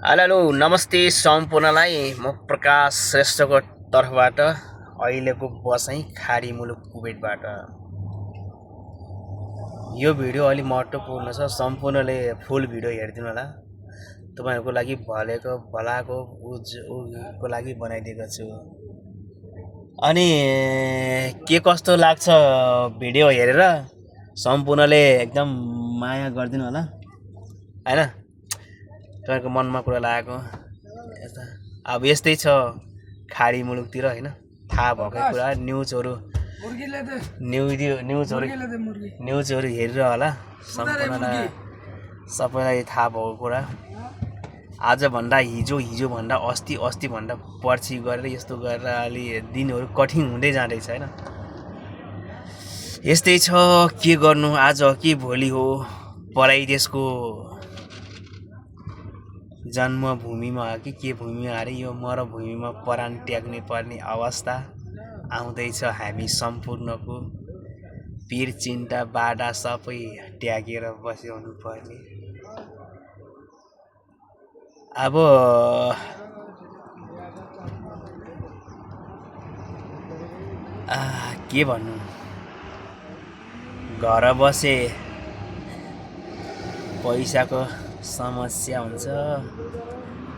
Hello नमस्ते सम्पूर्णलाई म प्रकाश श्रेष्ठको तर्फबाट अहिलेको बसाइ खाडी मुलुक कुवेतबाट। यो भिडियो अलि महत्त्वपूर्ण छ, सम्पूर्णले फुल भिडियो हेरिदिनु होला। तपाईहरुको लागि भलाको को लागि बनाइदिएको छु। अनि के कस्तो लाग्छ भिडियो हेरेर सम्पूर्णले एकदम माया गरिदिनु होला हैन। तपाईहरुको मनमा कुरा लागेको अब यस्तै छ खाडी मुलुकतिर हैन, थाहा भएकै कुरा न्युजहरु हेरेर होला सम्पूर्णलाई सबैलाई थाहा भएको कुरा। आज भन्दा हिजो भन्दा अस्ति भन्दा पर्सि गरेर यस्तो गरेर अलि दिनहरु कठिन हुँदै जाँदैछ हैन। यस्तै छ, के गर्नु, आज हो कि भोलि हो, पराई देशको जन्मभूमिमा हो कि के भूमिमा अरे यो मरुभूमिमा प्राण त्याग्ने पर्ने अवस्था आउँदैछ। हामी सम्पूर्णको पीर चिन्ता बाडा सबै त्यागेर बस्नु पर्ने। अब के भन्नु, घर बसे पैसाको समस्या हुन्छ,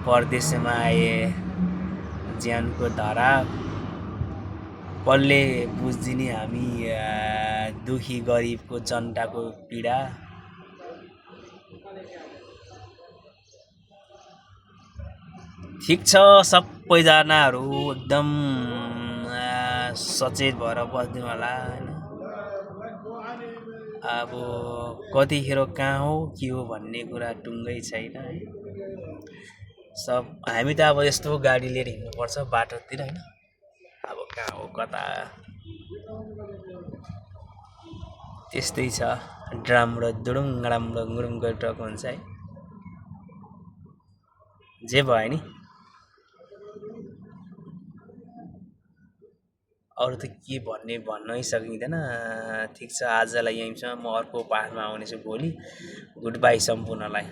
परदेशमा आए ज्यानको धरा पल्ले बुझ्दिने हामी दुखी गरिबको जनताको पीडा। ठिक छ, सबैजनाहरू एकदम सचेत भएर बस्दिनु होला हैन। अब कतिखेर कहाँ हो के हो भन्ने कुरा टुङ्गै छैन है। सब हामी त अब यस्तो गाडी लिएर हिँड्नुपर्छ बाटोतिर हैन। अब कहाँ हो कता त्यस्तै छ, ड्रामडो दुडुङ गडामडो गुडुङ गरिरहेको हुन्छ है। जे भयो नि, अरू त के भन्नै सकिँदैन। ठिक छ, आजलाई यहीँसम्म, म अर्को पाठमा आउनेछु भोलि। Goodbye सम्पूर्णलाई।